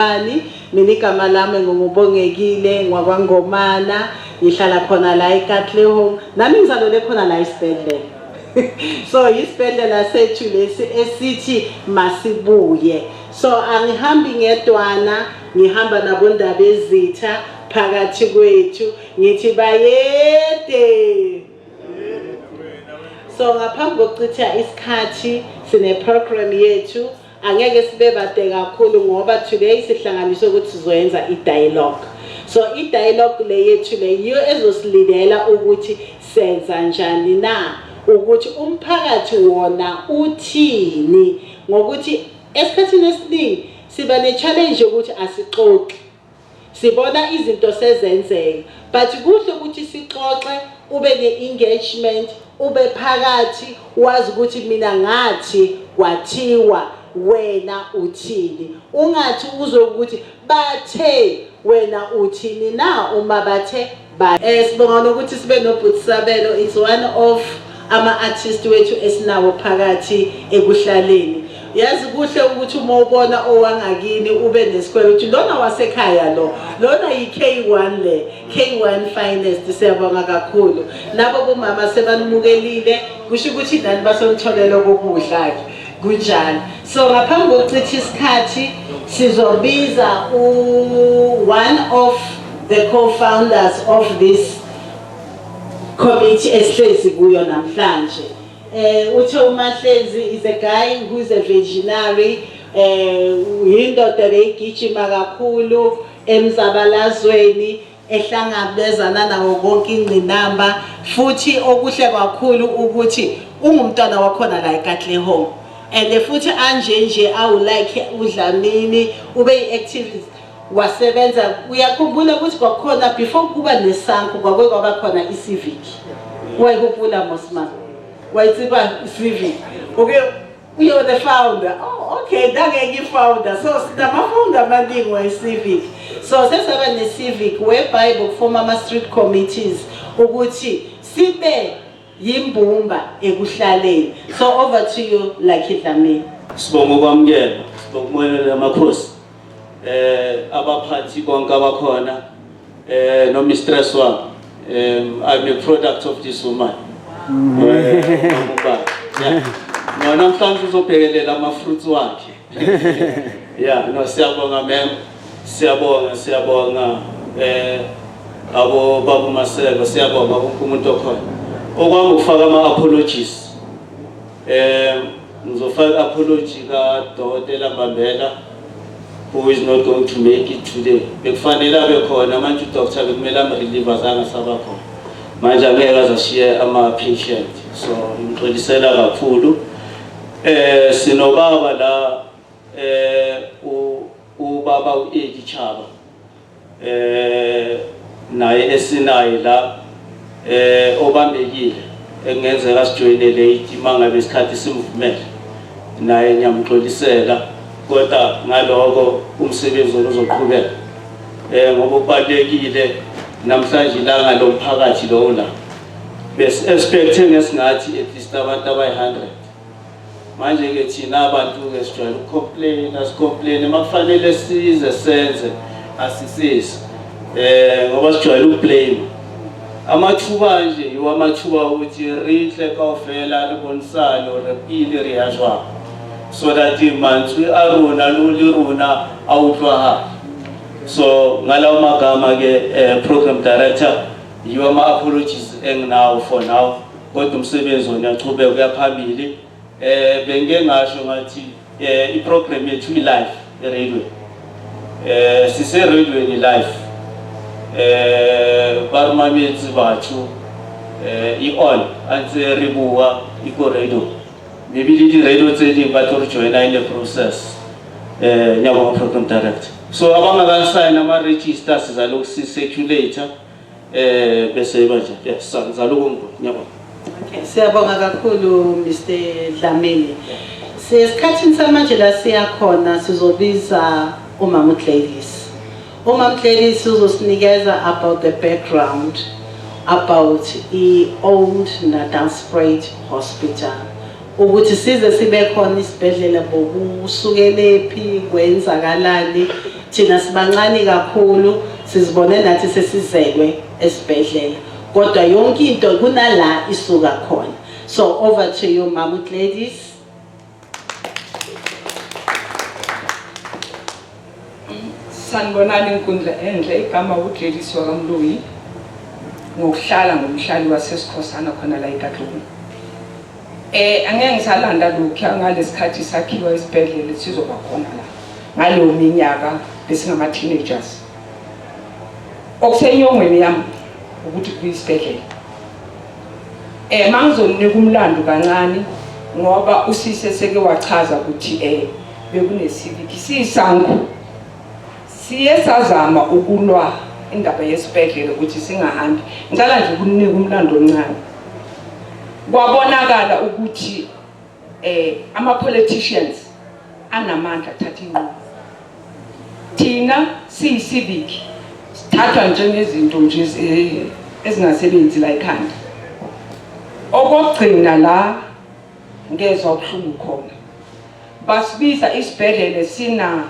Bani, mina igama lami nguBongekile ngwakwaNgomana, ngihlala khona la eKatlehong, nami ngizalelwe khona la esibhedlela. So isibhedlela sethu lesi esithi masibuye. So angihambi ngedwana, ngihamba nabondaba ezitha phakathi kwethu, ngithi bayede. So ngaphambi kokuchitha isikhathi, sine program yethu, angeke sibe bade kakhulu ngoba today sihlanganiswe ukuthi sizoyenza i-dialogue. So i-dialogue le yethu le yiyo ezosilidela ukuthi senza njani na ukuthi umphakathi wona uthini, ngokuthi esikhathini esiningi siba ne-challenge yokuthi asixoxi, sibona izinto sezenzeka, but kuhle ukuthi sixoxe, ube ne-engagement, ube phakathi, wazi ukuthi mina ngathi kwathiwa, wena uthini, ungathi uzokuthi bathe, wena uthini na uma bathe ba. Sibonga nokuthi sibe noBhuti Sabelo. It's one of ama-artist wethu esinawo phakathi ekuhlaleni. Yazi kuhle ukuthi uma ubona owangakini ube nesikwele ukuthi lona wasekhaya, lo lona yi-K1, le K1 finest. Siyabonga kakhulu nabo bomama sebanimukelile, kusho ukuthi nani basonitholele kokudla-ke kunjalo. So ngaphambi kokuchitha isikhathi, sizobiza one of the co-founders of this committee esihlezi kuyo namhlanje. Uthe uMahlezi is a guy who is a visionary, yindoda beyigijima kakhulu emzabalazweni, ehlangabezana nawo konke ingqinamba, futhi okuhle kakhulu ukuthi ungumntwana wakhona la eKatlehong, and futhi anje nje awulike uDlamini ube yi-activist, wasebenza. Uyakhumbula ukuthi kwakukhona, before kuba neSANCO, kwake kwaba khona i-civic. Wayihupula mosma wayitsiba i-civic. Okay, you're the founder. Oh, okay, ndangeke i-founder. So sinama-founder amaningi we-civic. So sesaba ne-civic whereby bokufoma ama-street committees ukuthi sibe yimbumba ekuhlaleni. So over to you, Lucky Dlamini. Sibonga ukwamukela, sibonga ukumukela amakhosi. Abaphathi bonke abakhona no mistress wami. I'm a product of this woman. Ubaba. Yeah. No, namhlanje uzobhekelela ama fruits wakhe. Yeah, no, siyabonga ma'am. Siyabonga, siyabonga abo babu Maseko, siyabonga wonke umuntu okhona. Okwami ukufaka ama apologies. Ngizofaka apology ka Dokotela Mbambela, who is not going to make it today. Bekufanele abe khona manje udoctor, bekumele am relieve, azange saba khona. Manje angeke azashiye ama patient. So ngixolisela kakhulu. Sinobaba la, ubaba uEddie Chaba. Naye esinaye la obambekile, engenzeka sijoyine late mangabe isikhathi simvumele. Naye ngiyamxolisela, kodwa ngaloko umsebenzi wona uzoqhubeka ngoba kubalekile namhlanje ilanga lomphakathi lo la bes expecte ngesingathi at least abantu abayi-100. Manje ke thina abantu ke sijwayele ukucomplain, asicomplain makufanele size senze, asisizi ngoba sijwayele ukublame. Amathuba nje yiwo amathuba ukuthi re tle kaofela re bonisane hore pele re ya jwang, so that mantswe a rona le rona a utlwahale. So ngalawo magama ke, program director, yiwo ama-apologies enginawo for now, kodwa umsebenzi wona uyachubeka uyaphambili. Bengike ngasho ngathi i-program yethu i-live e-radio, sise-radioweni live, ba re mametse batho, i-on a ntse re bua e ko radio, maybe le di-radio tse ding ba tlo re joina in the process. Ngiyabonga, program director. So abangakasayini ama-register, sizaloku si-circulate bese iba nje. Yes, ngizaloku ngiyabonga. Okay, siyabonga kakhulu, Mr Dlamini. Sesikhathini samanje la siyakhona, sizobiza uMama Gladys. UMama Gladys uzosinikeza about the background about i-Old Natalspruit Hospital. Ukuthi size sibe khona isibhedlela, bokusukelephi, kwenzakalani. Thina sibancane kakhulu, sizibone nathi sesizelwe esibhedlela, kodwa yonke into kunala isuka khona. So over to you, Mama Gladys. Sanibonani inkundla enhle. Igama uGladys wakaMloyi, ngokuhlala ngumhlali waseSikhosana khona la eKatlehong. Angeke ngisalanda lokhu ngalesikhathi sakhiwa isibhedlela sizoba khona la. Ngaleyo minyaka besingama teenagers. Okusenyongweni yami ukuthi kuyisibhedlela. Mangizonika umlando kancane ngoba usise seke wachaza ukuthi bekune-civic siyiSANCO. Siye sazama ukulwa indaba yesibhedlela ukuthi singahambi. Ngicela nje ukunika umlando omncane. Kwabonakala ukuthi ama politicians anamandla athatha inqumo. Thina siyi-civic sithathwa njengezinto nje ezingasebenzi la ekhanda. Okokugcina la ngezwa ubuhlungu khona. Basibiza isibhedlela sina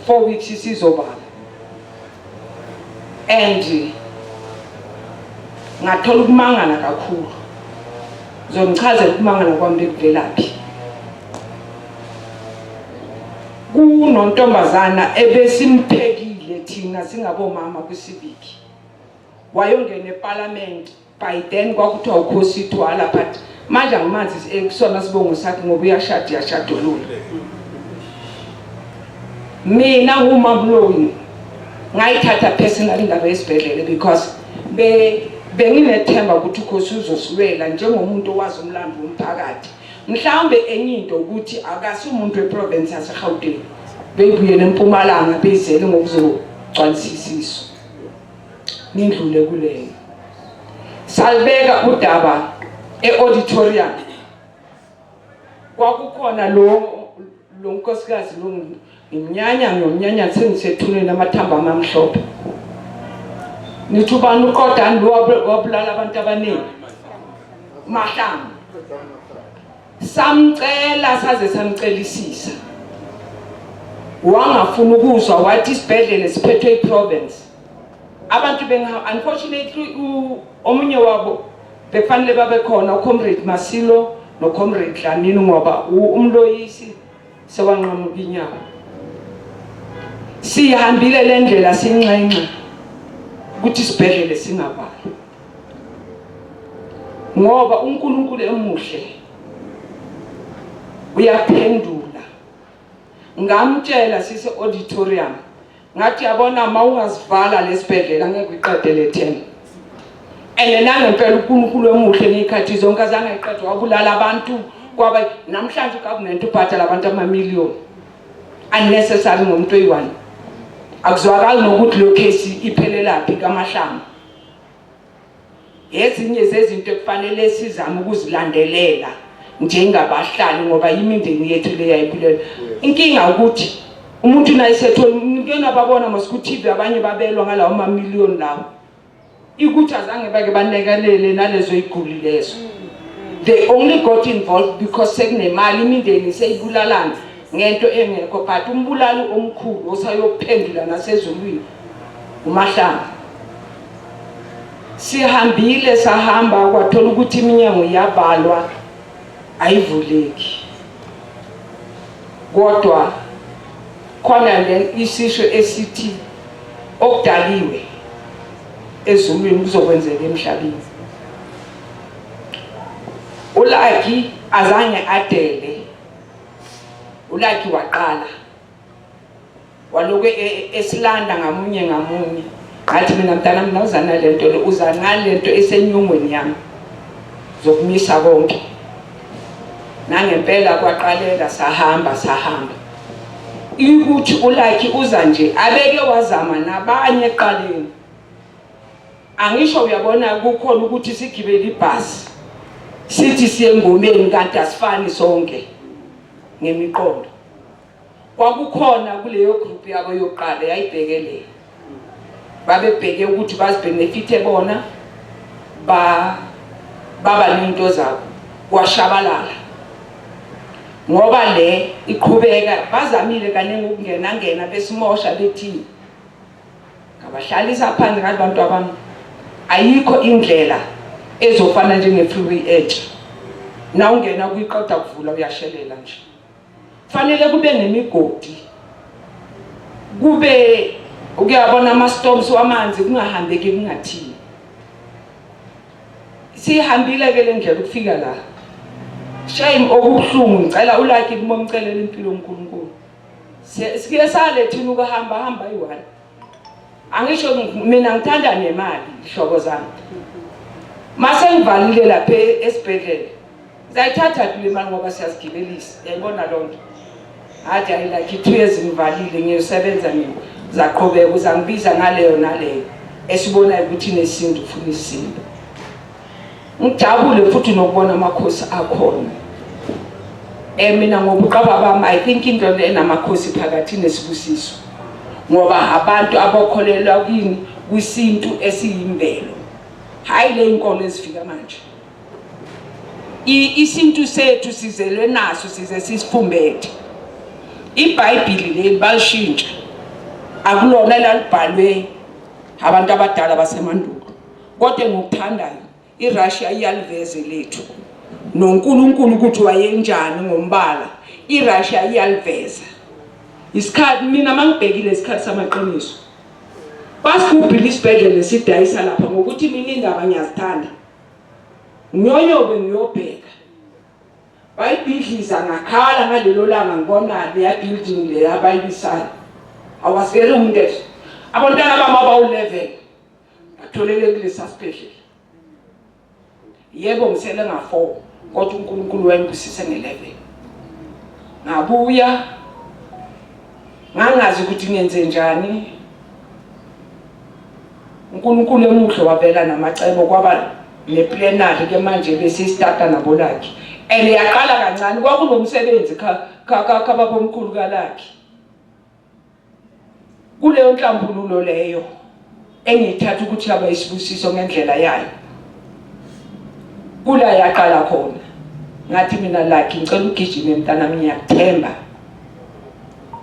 4 weeks sizobala. And ngathola ukumangala kakhulu. Ngizonichazela ukumangala kwami bekuvelaphi. Kunontombazana ebesimphekile thina singabomama kwi-civic. Wayongena eParliament, by then kwakuthiwa uKhosi Thwala, but manje angimazi kusona sibongo sakhe ngoba uyashada uyashadulula. Mina nguMamloyi ngayithatha personal indaba yesibhedlela because benginethemba ukuthi uKhosi uzosilwela njengomuntu owazi umlando womphakathi. Mhlawumbe enye into ukuthi akasi umuntu weprovince yaseGauteng, beyibuyele eMpumalanga beyizele ngokuzogcwalisa isisu. Nindlule kuleyo. Salibeka udaba e-auditorium. Kwakukhona lo nkosikazi lo ngimnyanya ngiyomnyanya sengisethuneni amathambo amamhlophe. Nithi ubani uqodani lo wabulala abantu abaningi? Mahlangu. Samcela saze samcelisisa. Wangafuna ukuzwa, wathi isibhedlela siphethwe iprovince. Abantu benga unfortunately omunye wabo bekufanele babe khona, uComrade Masilo noComrade Dlamini, ngoba umloyisi sewanqamuka inyawo. Sihambile le ndlela sinxenxa ukuthi isibhedlele singavalwa, ngoba uNkulunkulu emuhle uyaphendula. Ngamtshela sise auditorium, ngathi yabona mawungazivala lesibhedlela ngeke uyiqede le term. And nangempela uNkulunkulu emuhle ngekhathi zonke azange ayiqede, wabulala abantu kwaba namhlanje ugovernment ubhadala abantu amamillion unnecessary ngomuntu oyi-one. Akuzwakali nokuthi lo case iphelelaphi kaMahlangu. Ezinye zezinto ekufanele sizame ukuzilandelela njengabahlali ngoba imindeni yethu le yayibulela. Inkinga ukuthi umuntu naye sethola ngike nababona mos ku TV abanye babelwa ngalawo mamillion lawo. Ikuthi azange bake banekelele nalezo iguli lezo. They only got involved because sekunemali, imindeni seyibulalana ngento engekho, but umbulali omkhulu osayophendula nasezulwini uMahlangu. Sihambile sahamba kwathola ukuthi iminyango iyavalwa ayivuleki, kodwa khona le isisho esithi okudaliwe ezulwini kuzokwenzeka emhlabeni. uLucky azange adele, uLucky waqala waloku esilanda ngamunye ngamunye. Ngathi mina mntana mina uza nalento le, uza ngalento esenyongweni yami zokumisa konke. Nangempela kwaqaleka sahamba sahamba. Ukuthi uLucky uza nje abeke wazama nabanye eqaleni. Angisho uyabona kukhona ukuthi sigibele ibhasi sithi siye engomeni kanti asifani sonke ngemiqondo. Kwakukhona kuleyo group yabo yokuqala yayibhekele, babebheke ukuthi bazibenefithe bona, baba nento zabo, kwashabalala. Ngoba le iqhubeka bazamile kaningi ukungena ngena besimosha bethini. Ngabahlalisa phansi ngathi bantu abami ayikho indlela ezofana njenge-freeway entsha. Na ungena kuyiqeda kuvula uyashelela nje. Fanele kube nemigodi. Kube ukuyabona ama-storms wamanzi kungahambeki kungathini. Sihambile ke le ndlela ukufika la. Shame okubuhlungu ngicela ulike kuma umcelela impilo uNkulunkulu. Sike sale thina ukuhamba hamba iyi-one. Angisho mina ngithanda nemali ihlobo zami. Mase ngivalile lapha esibhedlela. Ngizayithatha le mali ngoba siyazigibelisa. Yayibona loo nto. Hathi hayi like 2 years ngivalile ngiyosebenza mina. Uzaqhubeka uzangibiza ngaleyo naleyo esibonayo ukuthi inesintu ufuna isintu. Ngijabule futhi nokubona amakhosi akhona. Mina ngobuqaba bami I think into enamakhosi phakathi nesibusiso. Ngoba abantu abakholelwa kini kwisintu esiyimvelo. Hayi le inkolo ezifika manje. Isintu sethu sizelwe naso size sisifumbethe. IBhayibhili leli balishintsha. Akulona elalibhalwe abantu abadala basemandulo. Kodwa engikuthandayo iRussia iyaliveze lethu. NoNkulunkulu ukuthi wayenjani ngombala iRussia iyaliveza. Isikhathi mina mangibhekile isikhathi samaqiniso. Basigubhile isibhedlela esidayisa lapha ngokuthi mina indaba ngiyazithanda. Ngiyoyobe ngiyobheka. Bayibhidliza ngakhala ngalelo langa ngibona leya building leya abayibisayo. I was very wounded. Abantwana bami abawu-11 batholele kulesa sibhedlela. Yebo ngisele nga-4 kodwa uNkulunkulu wayengibusise nge-11. Ngabuya ngangazi ukuthi ngenze njani. uNkulunkulu emuhle wavela namacebo kwaba neplenary ke manje bese istarta nabo lakhe. And yaqala kancane kwakunomsebenzi kababomkhulu kalakhe. Kuleyo nhlambululo leyo engiyithatha ukuthi yaba isibusiso ngendlela yayo. Kula yaqala khona. Ngathi mina lakhe ngicela ugijime mntanami ngiyakuthemba.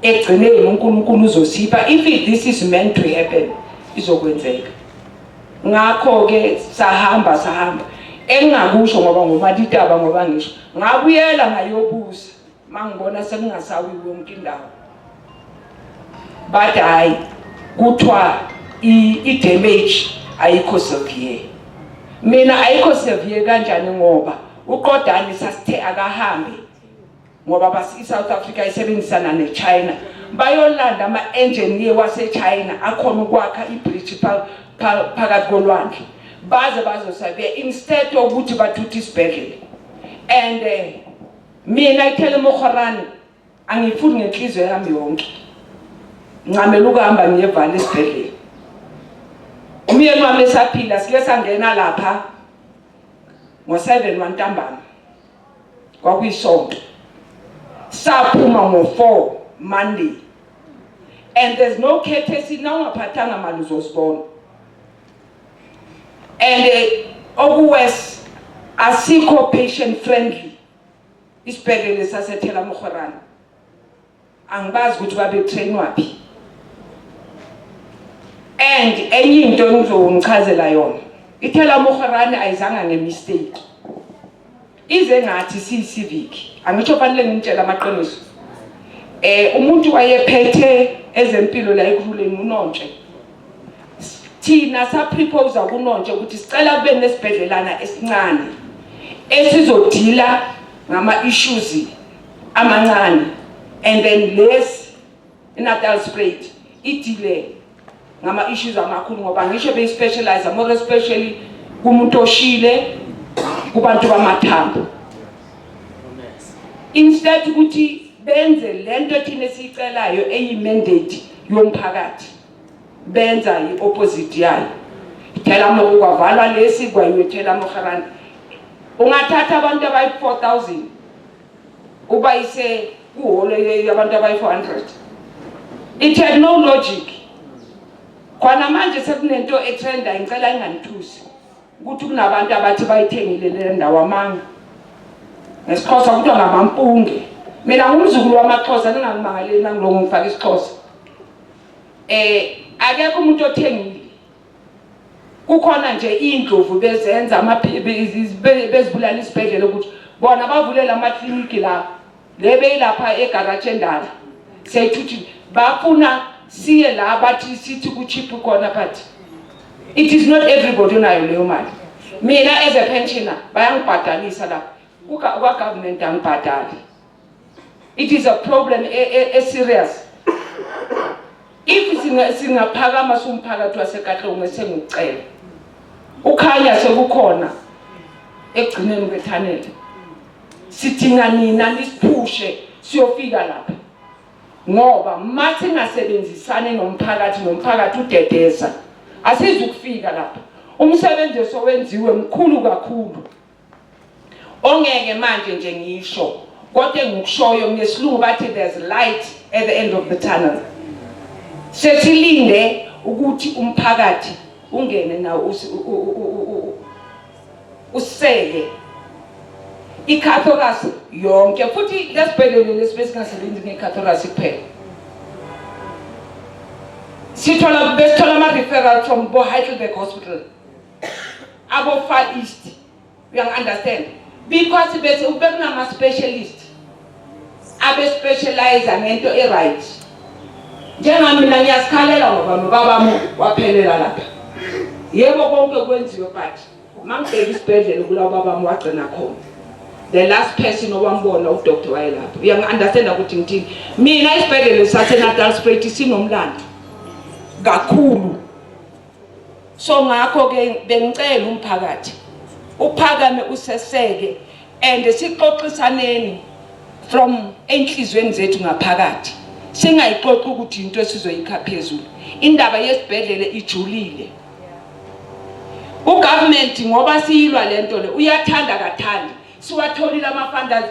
Ekugcineni uNkulunkulu uzosipha if this is meant to happen izokwenzeka. Ngakho ke sahamba sahamba engingakusho ngoba ngomatitaba ngoba ngisho ngabuyela ngayobuza mangibona sekungasawiwe yonke indawo. Bathi hayi kuthiwa i-damage ayikho severe. Mina ayikho severe kanjani ngoba uqodani sasithe akahambe ngoba basi iSouth Africa isebenzisana neChina bayolanda ama-engineer waseChina akhona ukwakha ibridge phakathi kolwandle baze bazosabiya instead yokuthi bathuthe isibhedlela. And mina iThelle Mogoerane angifuni ngenhliziyo yami yonke. Ncamela ukuhamba ngiyevala isibhedlela. Umyeni wami esaphila sike sangena lapha ngo-7 wantambama. Kwakuyisonto. Saphuma ngo-4 Monday. And there's no courtesy na ungaphathanga mali uzosibona. And okuwes asikho patient friendly. Isibhedlela saseThelle Mogoerane. Angibazi ukuthi babe trainwa phi. And enye into engizongichazela yona. IThelle Mogoerane ayizanga ngemistake. Ize ngathi siyi-civic. Angisho fanele ngimtshele amaqiniso. Umuntu wayephethe ezempilo la eKurhuleni uNontshe. Thina sa propose kuNontshe ukuthi sicela kube nesibhedlelana esincane esizodila ngama issues amancane and then lesi iNatalspruit idile ngama issues amakhulu ngoba ngisho be specialize more especially kumuntu oshile kubantu bamathambo. Instead ukuthi benze lento thina esiyicelayo eyi mandate yomphakathi benza iopposite yayo. Thelle Mo kwavalwa lesi kwayiwe Thelle Mogoerane. Ungathatha abantu abayi 4000 ubayise kuholo yabantu abayi 400. It had no logic. Khona manje sekunento etrenda ngicela inganithusi ukuthi kunabantu abathi bayithengile le ndawo amanga. NgesiXhosa kuthiwa ngamampunge. Mina ngumzukulu wamaXhosa, ningangimangaleli nangiloko ngifaka isiXhosa. Akekho umuntu othengile. Kukhona nje indlovu bezenza bezibulala isibhedlela ukuthi bona bavulela amakliniki la le beyilapha egaraji endala seyithuthi bafuna siye la bathi sithi ku-cheap khona, but it is not everybody onayo leyo mali. Mina as a pensioner bayangibhadalisa lapha kwa-government, angibhadali. It is a problem e-serious. If singaphakama siwumphakathi waseKatlehong, esengikucela, ukhanya sekukhona ekugcineni kwethanele, sidinga nina nisiphushe siyofika lapha, ngoba masingasebenzisani nomphakathi, nomphakathi udedeza, asizukufika lapha. Umsebenzi esowenziwe mkhulu kakhulu ongeke manje nje ngisho, kodwa engikushoyo ngesilungu bathi there's light at the end of the tunnel. Sesilinde ukuthi umphakathi ungene nawo useke iCathorus yonke, futhi lesibhedlela lesi besingasebenzi ngeCathorus kuphela. Sithola besithola ama-referral from bo Heidelberg Hospital, abo Far East, uyangi-understand, because bese bekunama-specialist abe-specialize ngento e-right. Njengamina ngiyasikhalela ngoba nobabami waphelela lapha. Yebo, konke kwenziwe, but mangibheka isibhedlela kula ubabami wagcina khona, the last person owambona udoctor wayelapho. Uyangi-understanda ukuthi ngithini? Mina isibhedlela saseNatalspruit sinomlando kakhulu, so ngakho-ke bengicela umphakathi uphakame useseke and sixoxisaneni from enhliziyweni zethu ngaphakathi, singayixoxi ukuthi into esizoyikha phezulu. Indaba yesibhedlela ijulile. Ugovernment, ngoba siyilwa lento le, uyathanda kathandi, siwatholile ama-funders.